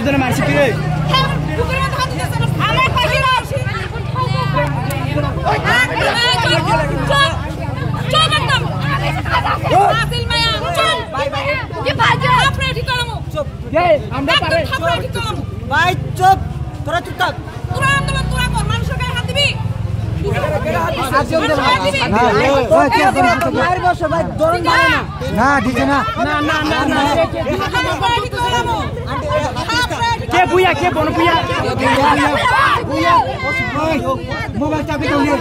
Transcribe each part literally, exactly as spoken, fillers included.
Dona marsi kire. Hey, bukan ada hati dasar. Anak kecil. Chop, chop, chop, chop, chop, chop. Hasil maya, chop. Bye, bye. Ye bhai, chop. Thapra di tolamu. Chop. Ye, amra pare. Thapra di tolamu. Bhai, chop. Tora chupthak. Tora andolon tora kor, manusor gaye hat dibi. Manusor gaye hat dibi. Bhai, bhai, bhai, bhai, bhai, bhai, bhai, bhai, Na, dije na. Na, na, na, na. Ke buya, ke bono buya. Buya, buya. Mobile chabi dong ye.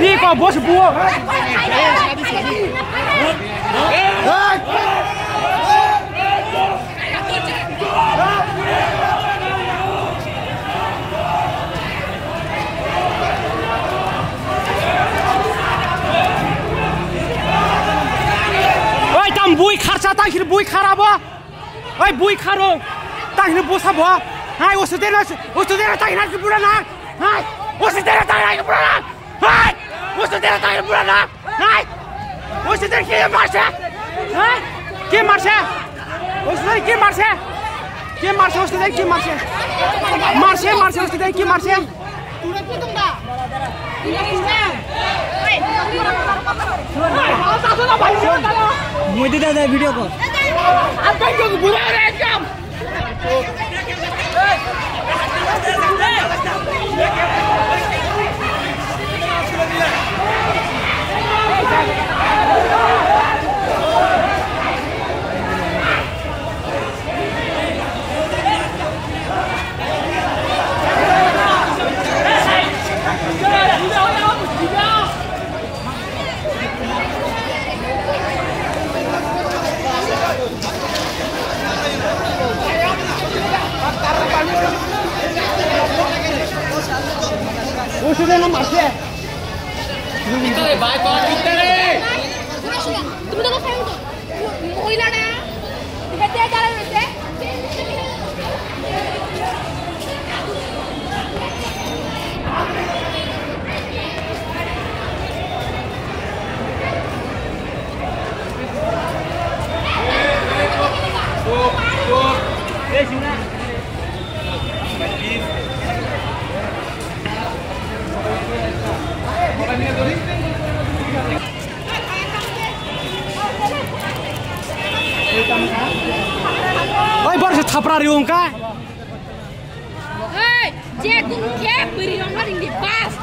Biko, bos buo. Oi, tam bui kharsa, tang sir bui kharabo. Oi, bui kharo. Tang sir busa bo. Hai, o sudena, o sudena tang sir bura na. Hai, o sudena tang sir bura na. Hai, o sudena tang sir bura na. Hai! Usted ke marcha? Hai! Ke marcha? Usted ke marcha? Ke marcha usted ke marcha? Marcha, marcha usted ke marcha? Modi dada video call. Usted no marche. Quítale, bye, bye, quítale. তুমি তো খাই তো মহিলাটা হেতে জ্বালা রয়েছে। Oi, borok se thapra ri wngkha. Hey, je kunu khe bwrwi rok no ringdi bas.